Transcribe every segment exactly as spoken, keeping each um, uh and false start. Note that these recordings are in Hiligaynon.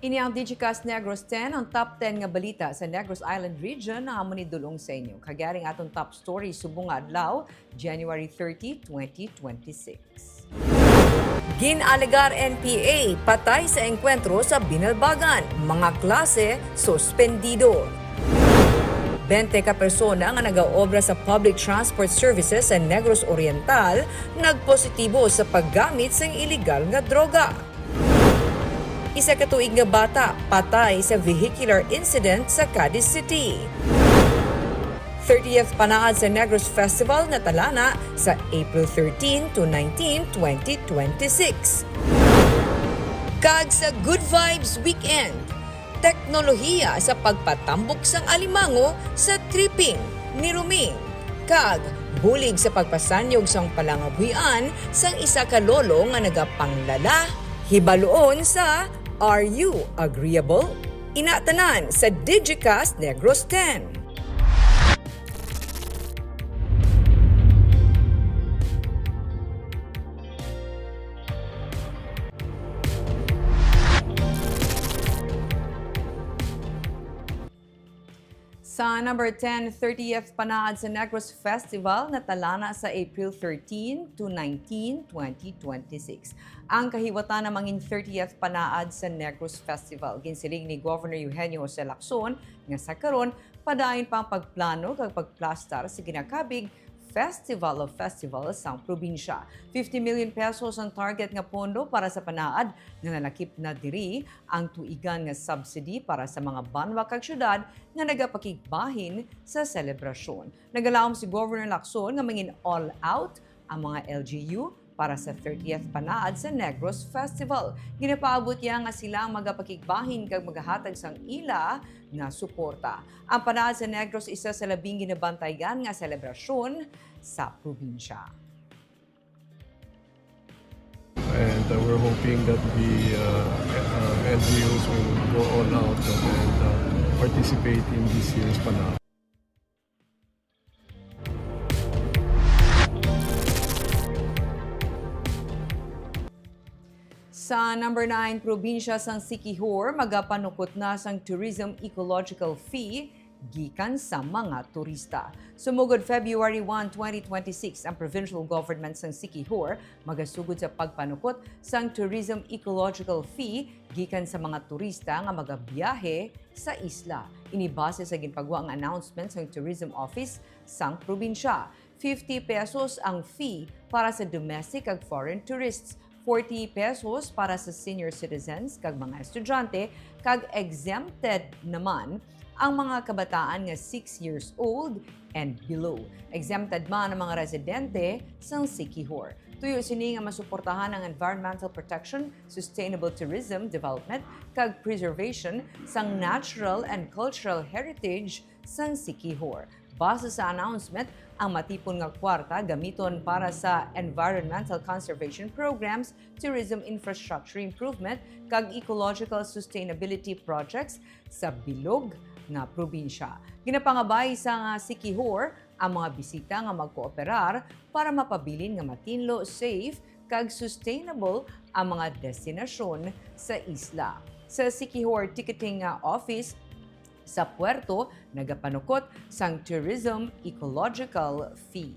Ini ang Digicast Negros ten, ang top ten nga balita sa Negros Island Region na amo ni dulong sa inyo. Kag yari ang aton top story subong nga adlaw, January thirty, twenty twenty-six. Gin-alegar N P A, patay sa engkwentro sa Binalbagan, mga klase suspendido. Bente ka persona nga nagaobra sa public transport services sa Negros Oriental nagpositibo sa paggamit sang iligal nga droga. Isa ka tuig nga bata patay sa vehicular incident sa Cadiz City. Thirtieth Panaad sa Negros Festival natalana sa April thirteen to nineteen, twenty twenty-six. Kag sa Good Vibes Weekend, teknolohiya sa pagpatambok sang alimango sa tripping ni Ruming, kag bulig sa pagpasanyog sang palangabuhian sang isa ka lolo nga nagapanglala. Hibaluon sa Are You Agreeable? Ina tanan sa Digicast Negros ten. Sa number ten, thirtieth Panaad sa Negros Festival natalana sa April thirteen to nineteen, twenty twenty-six. Ang kahiwatan na mangin thirtieth Panaad sa Negros Festival. Ginsiling ni Governor Eugenio Jose Lacson nga sa karon, padayon pa ang pagplano kag pagplastar sa ginakabig Festival of Festivals sang probinsya. Fifty million pesos ang target nga pondo para sa Panaad nga nalakip na diri ang tuigan nga subsidy para sa mga banwa kag syudad nga nagapakigbahin sa selebrasyon. Nagalaom si Governor Lacson nga mangin all out ang mga L G U para sa thirtieth Panaad sa Negros Festival. Ginapaabot niya nga sila ang magapakigbahin kag magahatag sang ila nga suporta. Ang Panaad sa Negros isa sa labing ginabantayan nga selebrasyon sa probinsya. And uh, we're hoping that the uh, uh, L G Us will go all out and uh, participate in this year's Panaad. Sa number nine, probinsya sang Siquijor magapanukot na sang Tourism Ecological Fee gikan sa mga turista. Sumugod February one, twenty twenty-six, ang provincial government sang Siquijor magasugod sa pagpanukot sang Tourism Ecological Fee gikan sa mga turista nga magabiyahe sa isla. Ini base sa ginpagwa nga announcement sang Tourism Office sang probinsya. Fifty pesos ang fee para sa domestic kag foreign tourists, forty pesos para sa senior citizens kag mga estudyante, kag exempted naman ang mga kabataan nga six years old and below. Exempted man ang mga residente sang Siquijor. Tuyo sini nga masuportahan ang environmental protection, sustainable tourism development, kag preservation sang natural and cultural heritage sang Siquijor. Base sa announcement, ang matipon nga kwarta gamiton para sa environmental conservation programs, tourism infrastructure improvement, kag ecological sustainability projects sa bilog nga probinsya. Ginapangabay sang Siquijor ang mga bisita nga magkooperar para mapabilin nga matinlo, safe, kag sustainable ang mga destinasyon sa isla. Sa Siquijor Ticketing Office sa Puerto, nagapanukot sang Tourism Ecological Fee.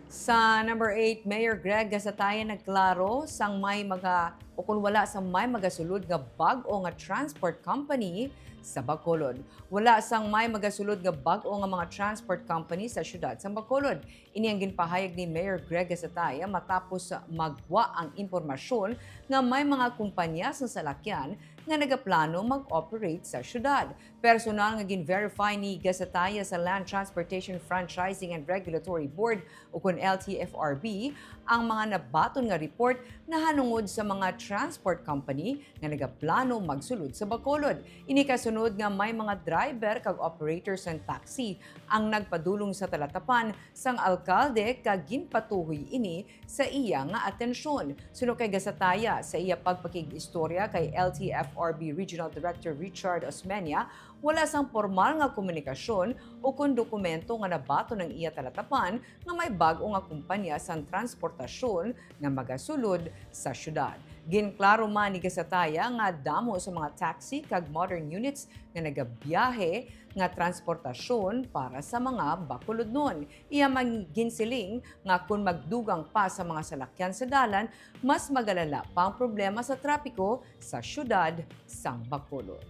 Sa number eight, Mayor Greg Gasataya nagklaro sang may mga, o kung wala, sang may magasulod nga bag-o nga transport company sa Bacolod. Wala sang may magasulod nga bag-o nga mga transport company sa siyudad sang Bacolod. Ini ang ginpahayag ni Mayor Greg Gasataya matapos magwa ang impormasyon nga may mga kumpanya sa salakyan nga nagaplano mag-operate sa siyudad. Personal nga gin-verify ni Gasataya sa Land Transportation Franchising and Regulatory Board, ukon L T F R B, ang mga nabaton nga report nahanungod sa mga transport company nga nagaplano magsulod sa Bacolod. Ini kasunod nga may mga driver kag operator sang taxi ang nagpadulong sa talatapan sang alkalde kag ginpatuhoy ini sa iya nga atensyon. Suno kay Gasataya, sa iya pagpakig-istorya kay L T F R B Regional Director Richard Osmeña, wala sang pormal nga komunikasyon o kon dokumento nga nabaton ang iya talatapan nga may bag-o nga kompanya sang transportasyon nga magasulod sa siyudad. Ginklaro man ni Gasataya nga damo sa mga taxi kag modern units nga nagabiyahe nga transportasyon para sa mga Bacolodnon. Iya man ginsiling nga kon magdugang pa sa mga salakyan sa dalan, mas magalala pa ang problema sa trapiko sa siyudad sang Bacolod.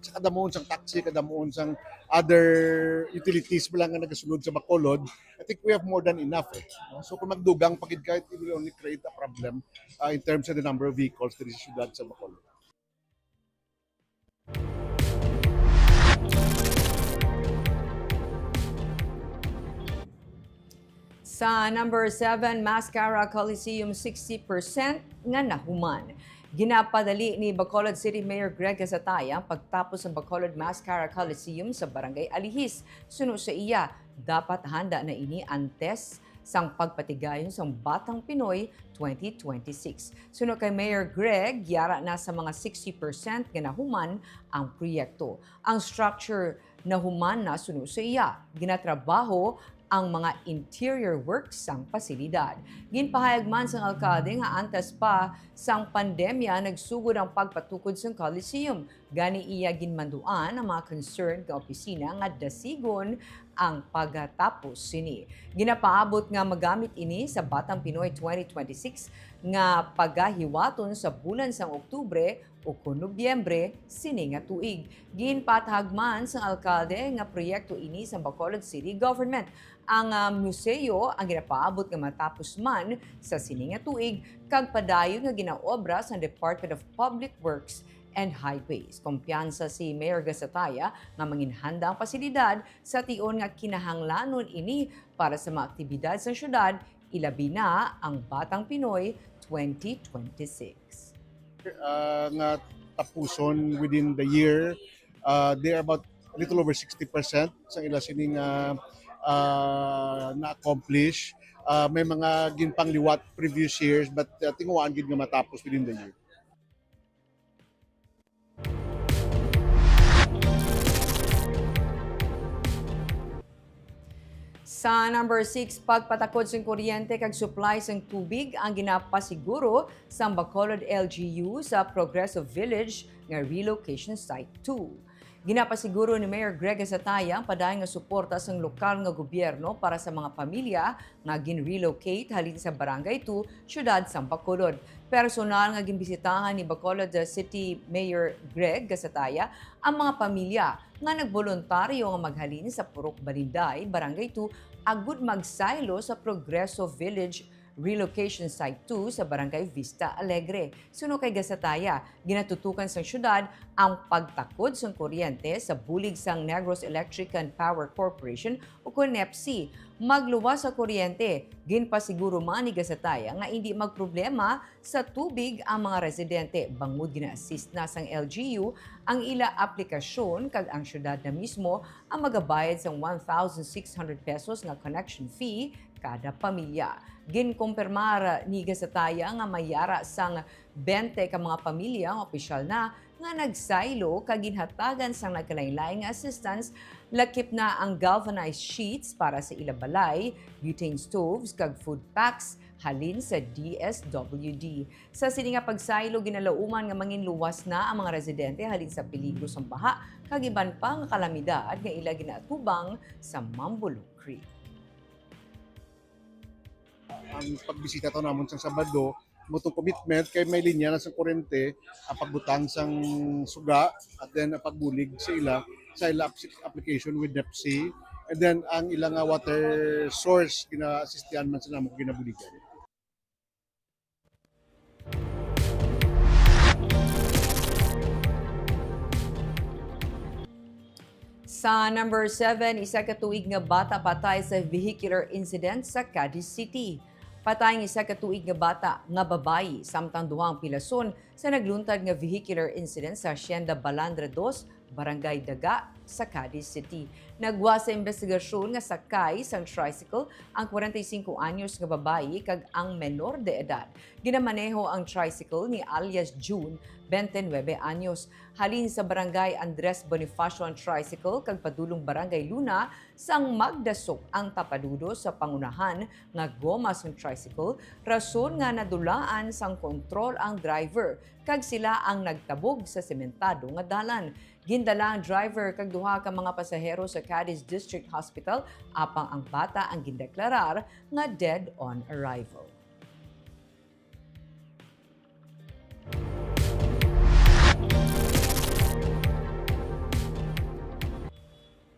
Sa kadamuon sang taxi, kadamuon sang other utilities pa lang nga nagasulod sa Bacolod, I think we have more than enough, eh, no? So, kung magdugang pa gid, kahit, it will only create a problem, uh, in terms of the number of vehicles diri sa siyudad sa Bacolod. Sa number seven, Mascara Coliseum, sixty percent nga nahuman. Ginapadali ni Bacolod City Mayor Greg Gasataya ang pagtapos sa Bacolod Mascara Coliseum sa Barangay Alihis. Suno sa iya, dapat handa na ini antes sang pagpatigayon sang Batang Pinoy twenty twenty-six. Suno kay Mayor Greg, yara na sa mga sixty percent nga nahuman ang proyekto. Ang structure nahuman na, suno sa iya. Ginatrabaho ang mga interior works sang pasilidad. Ginpahayag man sang alkalde nga antes pa sang pandemya nagsugod ang pagpatukod sang Coliseum. Gani iya ginmanduan ang mga concerned nga opisina nga dasigon ang pagtapos sini. Ginapaabot nga magamit ini sa Batang Pinoy twenty twenty-six nga pagahiwaton sa bulan sang Oktubre o kon Nobyembre sini nga tuig. Ginpatahag man sang alkalde nga proyekto ini sa Bacolod City Government. Ang, ah, museo ang ginapaabot nga matapos man sa sini nga tuig kag padayon nga ginaobra sang Department of Public Works and Highways. Kumpiyansa si Mayor Gasataya nga manginhanda ang pasilidad sa tion nga kinahanglanon ini para sa mga aktibidad sa syudad, ilabi na ang Batang Pinoy twenty twenty-six. Ah, nga tapuson within the year. Ah, they are about a little over sixty percent sa ila sining, ah, ah, na-accomplish. Ah, may mga ginpangliwat previous years, but, ah, tinguhaan gid nga matapos within the year. Sa number six, pagpatakod sang kuryente kag supply sang tubig ang ginapasiguro sang Bacolod L G U sa Progreso Village nga Relocation Site two. Ginapasiguro ni Mayor Greg Gasataya ang padayon nga suporta sang lokal nga gobyerno para sa mga pamilya nga gin-relocate halin sa Barangay two, siyudad sang Bacolod. Personal nga ginbisitahan ni Bacolod City Mayor Greg Gasataya ang mga pamilya nga nagboluntaryo nga maghalin sa Purok Balinday, Barangay two, agud magsaylo sa Progreso Village Relocation Site two sa Barangay Vista Alegre. Suno kay Gasataya, ginatutukan sang syudad ang pagtakod sang kuryente sa bulig sang Negros Electric and Power Corporation o kon NEPC. Magluwas sa kuryente, ginpasiguro man ni Gasataya nga indi magproblema sa tubig ang mga residente bangod gina-assist na sang L G U ang ila aplikasyon kag ang syudad na mismo ang magabayad sang one thousand six hundred pesos nga connection fee kada pamilya. Ginkumpirmar ni Gasataya nga may yara sang bente ka mga pamilya nga opisyal na nga nagsaylo kag ginhatagan sang nagkalainlain nga assistance, lakip na ang galvanized sheets para sa ila balay, butane stoves, kag food packs halin sa D S W D. Sa sini nga pagsaylo, ginalauman nga manginluwas na ang mga residente halin sa peligro sang baha kag iban pa nga kalamidad nga ila ginaatubang sa Mambulong Creek. Ang pagbisita to namon sa Sabado, mo tong commitment kay may linya na sa kurente, ang pagbutang sang suga, at then ang pagbulig sa ila, sa ila apps-, application with NEPC, and then ang ilang, ah, water source, gina-assistihan man sila mo ginabuligan. Sa number seven, isa ka tuig nga bata patay sa vehicular incident sa Cadiz City. Patay ang isa ka tuig nga bata nga babayi, samtang duha ang pilason sa nagluntad nga vehicular incident sa Hacienda Balandra dos, Barangay Daga, sa Cadiz City. Nagwa sa imbestigasyon nga sakay sang tricycle ang kwarenta y singko anyos nga babayi kag ang menor de edad. Ginamaneho ang tricycle ni alias June twenty-nine anyos. Halin sa Barangay Andres Bonifacio ang tricycle kag padulong Barangay Luna sang magdasok ang tapadudo sa pangunahan nga goma sang tricycle, rason nga nadulaan sang kontrol ang driver kag sila ang nagtabog sa sementado nga dalan. Gindala ang driver kag duha ka mga pasahero sa Cadiz District Hospital, apang ang bata ang gindeklarar nga dead on arrival.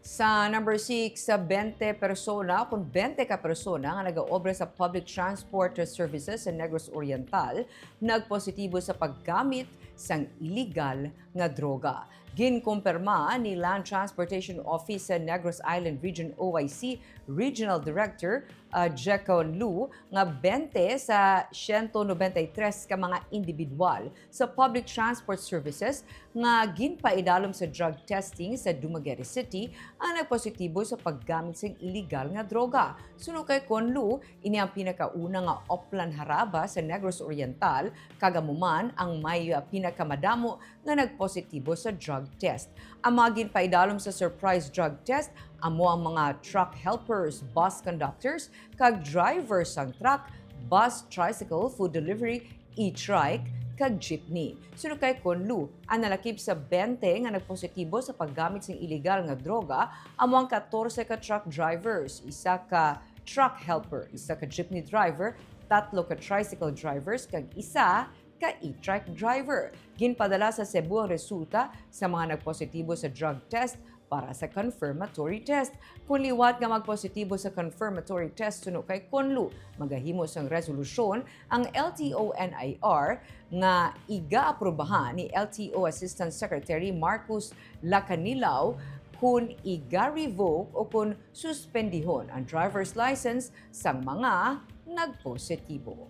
Sa number six, sa twenty persona, kung twenty ka persona nga nagaobra sa public transport services sa Negros Oriental, nagpositibo sa paggamit sang iligal nga droga. Ginkumpirma ni Land Transportation Office sa Negros Island Region, O I C, Regional Director, ah, Jecon Lu, nga twenty sa siyento nobenta y tres ka mga individual sa public transport services nga ginpaidalom sa drug testing sa Dumaguete City ang nagpositibo sa paggamit sing iligal nga droga. Suno kay Con Lu, ini ang pinakauna nga oplan haraba sa Negros Oriental, kag amo man ang may, ah, pinakamadamo nga nagpositibo sa drug test. Ang mga ginpaidalom sa surprise drug test amo ang mga truck helpers, bus conductors, kag driver sang truck, bus, tricycle, food delivery, e-trike, kag jeepney. Suno kay Con Lu, ang nalakip sa twenty nga nagpositibo sa paggamit sing iligal nga droga amo ang katorse ka truck drivers, isa ka truck helper, isa ka jeepney driver, tatlo ka tricycle drivers, kag isa ka e-trike driver. Ginpadala sa Cebu ang resulta sa mga nagpositibo sa drug test para sa confirmatory test. Kung liwat nga magpositibo sa confirmatory test suno kay Con Lu, magahimo sang resolusyon ang L T O N I R nga iga-aprubahan ni L T O Assistant Secretary Marcus Lacanilaw, kun iga-revoke o kun suspendihon ang driver's license sang mga nagpositibo.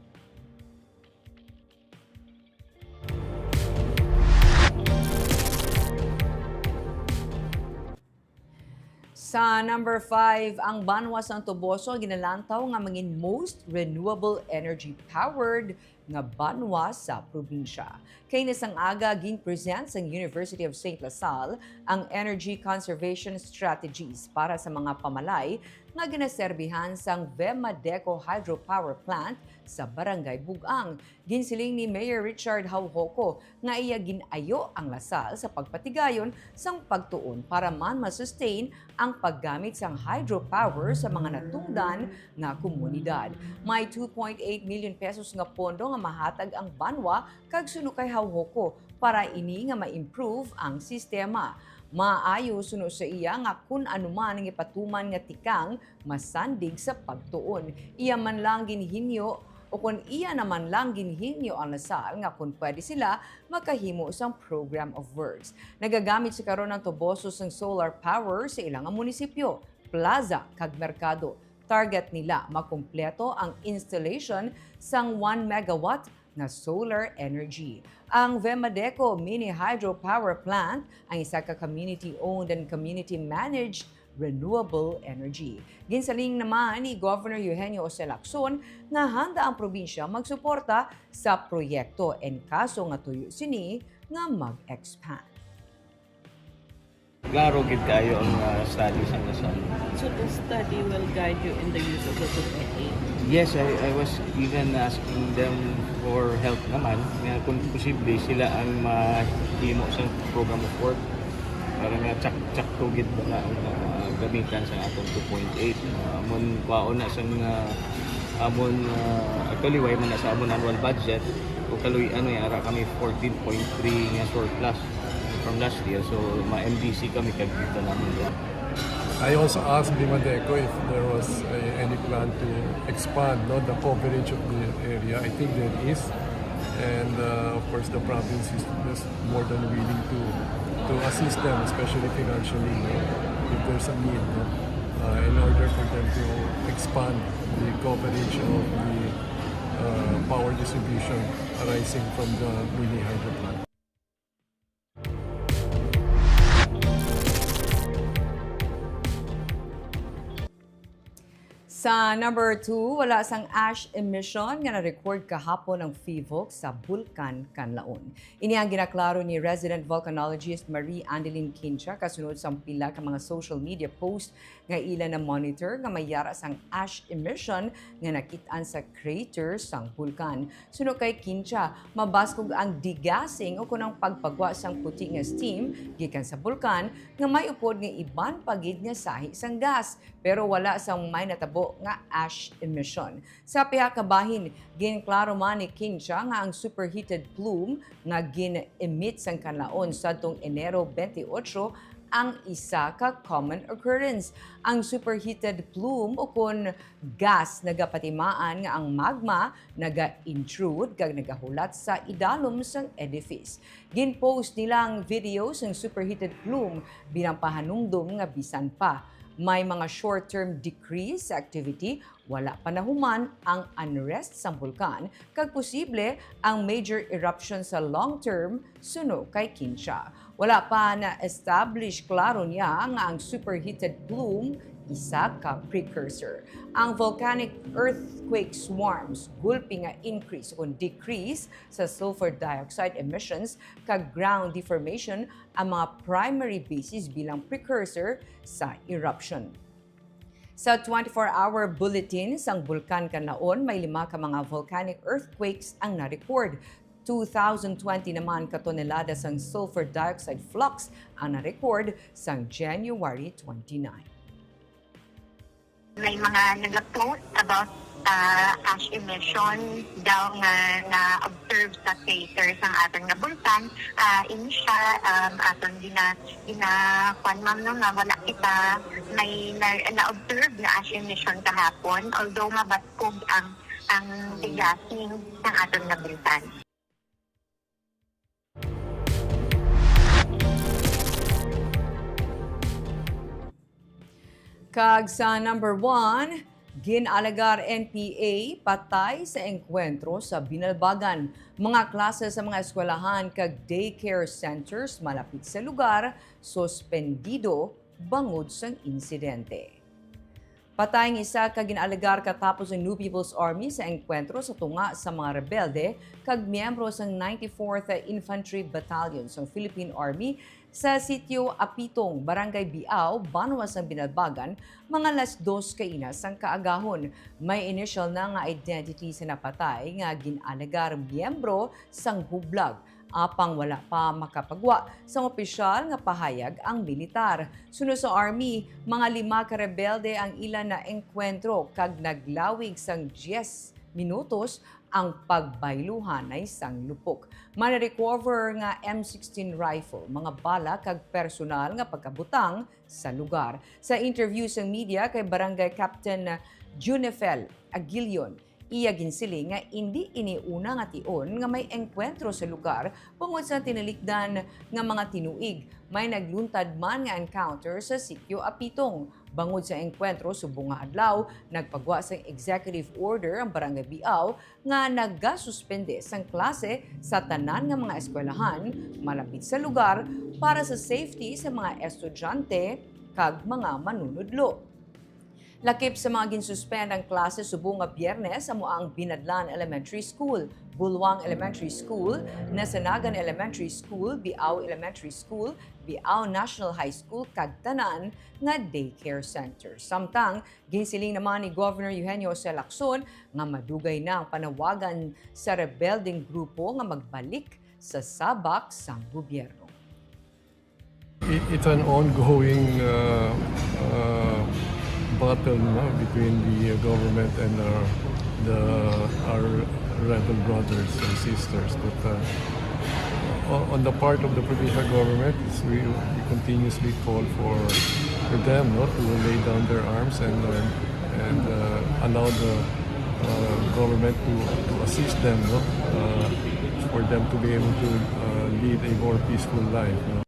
Sa number five, ang banwa sang Toboso ginalantaw nga mangin most renewable energy powered nga banwa sa probinsya. Kay nasang aga, gin-present sang University of Saint La Salle ang energy conservation strategies para sa mga pamalay nga ginaserbihan sang Vemadeco Hydropower Plant sa Barangay Bug-ang. Ginsiling ni Mayor Richard Jaujoco nga iya gin-ayo ang La Salle sa pagpatigayon sang pagtuon para man ma-sustain ang paggamit sang hydropower sa mga natungdan nga komunidad. May two point eight million pesos nga pondo nga mahatag ang banwa, kag suno kay Jaujoco, para ini nga ma-improve ang sistema. Maayo suno sa iya nga kun ano man ang ipatuman nga tikang masandig sa pagtuon. Iya man lang ginhinyo, o kon iya naman lang ginhinyo ang La Salle nga kon pwede sila makahimo sang program of works. Nagagamit sa karon ang Toboso sang solar power sa ilang munisipyo, plaza, kag merkado. Target nila makumpleto ang installation sang one megawatt nga solar energy. Ang Vemadeco Mini Hydro Power Plant ang isa ka community-owned and community-managed renewable energy. Ginsiling naman ni Governor Eugenio Jose Lacson nga handa ang probinsya magsuporta sa proyekto en kaso nga tuyo sini nga mag-expand. Klaro gid kaayo ang, ah, study sang La Salle. So the study will guide you in the use of the two point eight? Yes, I, I was even asking them for help naman, nga kung posible sila ang mahimo sa program of work para nga tsak-, tsakto gid ba nga ang, ah, gamitan sa atong two point eight. Ah, amon kwaon na sang, ah, amon, ah, actually, way man na sa amon annual budget, kung kaluy-an, may ara kami fourteen point three nga surplus from last year. So, ma-M D C kami kag kita namin. I also asked Vemadeco if there was, uh, any plan to expand, no, the coverage of the area. I think there is. And, uh, of course, the province is just more than willing to, to assist them, especially financially, no, if there's a need, no, uh, in order for them to expand the coverage of the, uh, power distribution arising from the mini hydro plant. Sa number two, wala sang ash emission nga na-record kahapon ang PHIVOLCS sa Bulkan Kanlaon. Ini ang ginaklaro ni resident volcanologist Marie Andeline Quincha kasunod sang pila ka mga social media post nga ila na-monitor nga may yara sang ash emission nga nakit-an sa crater sang bulkan. Suno kay Quincha, mabaskog ang degassing o kon ang pagpagwa sang puti nga steam gikan sa bulkan nga may upod nga iban pa gid nga sahi sang gas, pero wala sang may natabo nga ash emission. Sa pihak nga bahin, ginklaro man ni Quincha nga ang superheated plume nga gin-emit sang Kanlaon sadtong Enero twenty-eight ang isa ka common occurrence. Ang superheated plume o kon gas nagapatimaan nga ang magma naga-intrude kag nagahulat sa idalom sang edifice. Gin-post nila ang video sang superheated plume bilang pahanumdom nga bisan pa may mga short-term decrease sa activity, wala pa nahuman ang unrest sang bulkan kag posible ang major eruption sa long term, suno kay Quincha. Wala pa na-establish, klaro niya, nga ang superheated plume isa ka precursor. Ang volcanic earthquake swarms, gulpi nga increase o decrease sa sulfur dioxide emissions, kag ground deformation ang mga primary basis bilang precursor sa eruption. Sa twenty-four hour bulletin sang Bulkan Kanlaon, may lima ka mga volcanic earthquakes ang na-record. Two thousand twenty naman ka tonelada sang sulfur dioxide flux ang na-record sang January twenty-nine. May mga nag-post about, ah, ash emission daw nga na-observe sa crater sang aton nga bulkan. Ah, ini siya, um, aton gina-, gina-, kwan, ma'am, no, nga wala kita may na-, na-observe nga ash emission kahapon, although mabaskog ang, ang degassing sang aton nga bulkan. Kag sa number one, gin-alegar N P A patay sa engkwentro sa Binalbagan. Mga klase sa mga eskwelahan kag daycare centers malapit sa lugar suspendido bangod sang insidente. Patay ang isa ka gin-alegar katapos ang New People's Army sa engkwentro sa tunga sa mga rebelde kag miyembro sang ninety-fourth Infantry Battalion sang Philippine Army sa Sitio Apitong, Barangay Biao, banwa sang Binalbagan, mga alas dos kaina sang kaagahon. May initial na nga identity sa napatay nga gin-alegar miyembro sang hublag. Apang wala pa makapagwa sang opisyal nga pahayag ang militar. Suno sa Army, mga lima ka rebelde ang ila naengkwentro kag naglawig sang diyes minutos ang pagbayluhanay sang lupok. May na-recover nga M sixteen rifle, mga bala kag personal nga pagkabutang sa lugar. Sa interview sang media kay Barangay Captain Junefel Aguilion, iya ginsiling nga indi ini una nga tion nga may engkwentro sa lugar bangod sa tinalikdan nga mga tinuig. May nagluntad man nga encounter sa Sitio Apitong. Bangod sa engkwentro subong nga adlaw, nagpagwa sang executive order ang Barangay Biao nga nagasuspende sang klase sa tanan nga mga eskwelahan malapit sa lugar para sa safety sa mga estudyante kag mga manunudlo. Lakip sa mga ginsuspend ang klase subong nga Biyernes amo ang Binadlan Elementary School, Bulwang Elementary School, Nasanagan Elementary School, Biao Elementary School, Biao National High School, kag tanan nga daycare center. Samtang, ginsiling naman ni Governor Eugenio Jose Lacson nga madugay na ang panawagan sa rebeldeng grupo nga magbalik sa sabak sang gobyerno. I-, it's an ongoing, uh, uh, battle, no, between the, uh, government and, uh, the, our rebel brothers and sisters. But, uh, o-, on the part of the provincial government, it's, we, we continuously call for, for them, no, to lay down their arms and, uh, and, uh, allow the, uh, government to, to assist them, no, uh, for them to be able to, uh, lead a more peaceful life, no.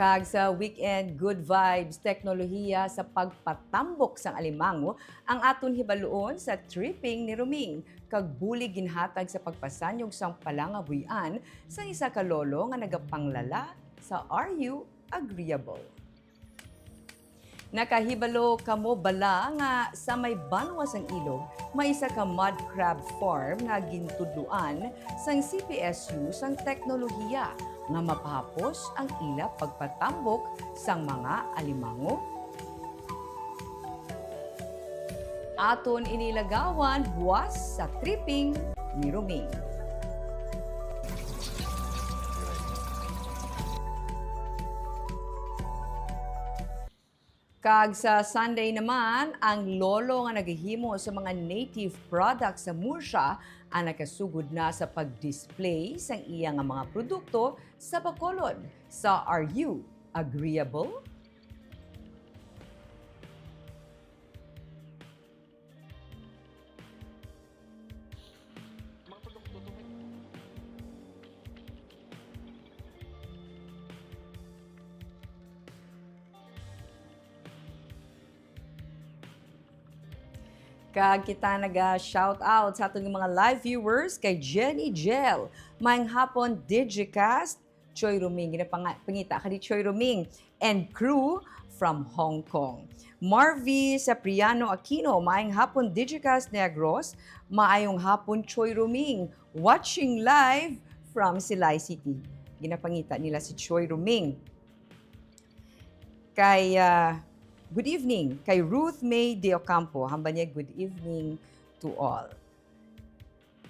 Kag sa weekend, good vibes, teknolohiya sa pagpatambok sang alimango ang aton hibaluon sa Tripping ni Roming, kag bulig ginhatag sa pagpasanyog sang palangabuy-an sang isa ka lolo nga nagapanglala sa Are You Agreeable? Nakahibalo kamo bala nga sa may banwa sang ilog may isa ka mud crab farm nga gintudloan sang C P S U sang teknolohiya nga mapahapos ang ila pagpatambok sang mga alimango? Aton ini lagawan buas sa Tripping ni Roming. Kag sa Sunday naman, ang lolo nga nagahimo sa mga native products sa Murcia ang nakasugod na sa pag-display sang iya nga mga produkto sa Bacolod sa Are You Agreeable? Kag kita naga shout out sa aton mga live viewers kay Jenny Jel, Maayong hapon, Digicast, Choi Ruming, ginapanga-, pangita ka ni Choi Ruming and crew from Hong Kong. Marvy Sapriano Aquino, Maayong hapon, Digicast Negros. Maayong hapon, Choi Ruming. Watching live from Silay City. Ginapangita nila si Choi Ruming. Kay, ah, good evening kay Ruth May De Ocampo. Hambal niya, "Good evening to all."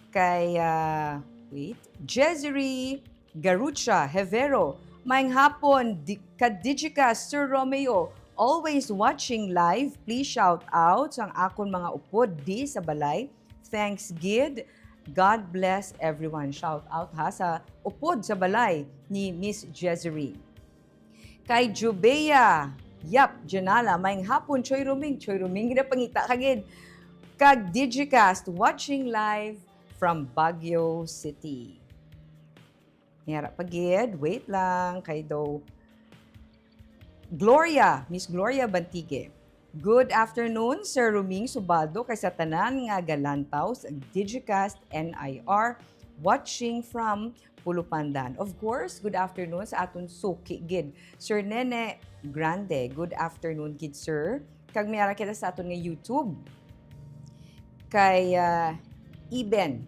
Kay, ah, wait, Jezri Garucha Hevero, "Maayong hapon, di-, ka Digicast, Sir Romeo. Always watching live. Please shout out sang akon mga upod di sa balay. Thanks gid. God bless everyone." Shout out ha sa upod sa balay ni Miss Jezri. Kay Jubea Yap Janala, "Maayong hapon, Choi Ruming." Choi Ruming, ginapangita ka gid. Kag Digicast, watching live from Baguio City. Niyara pa gid, wait lang, kay daw Gloria, Miss Gloria Bantigue. "Good afternoon, Sir Ruming Subaldo, kay sa tanan nga galantaw sa Digicast N I R, watching from Pulupandan." Of course, good afternoon sa aton suki gid, Sir Nene Grande. Good afternoon gid, sir. Kag may ara kita sa aton nga YouTube. Kay, ah, Iben.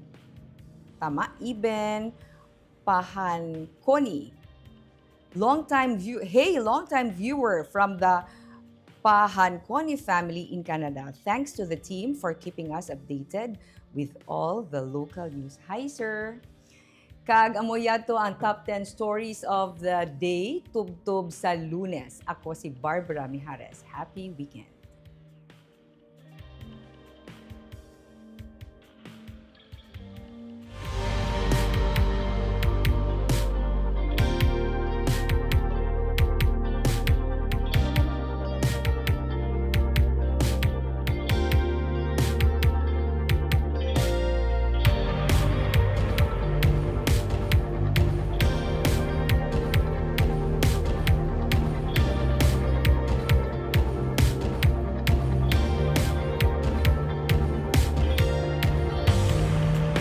Tama, Iben Pahanconi. Long time view-, hey, long time viewer from the Pahanconi family in Canada. Thanks to the team for keeping us updated with all the local news. Hi, sir. Kag amo yadto ang top ten stories of the day, tubtob sa Lunes. Ako si Barbara Mijares. Happy weekend.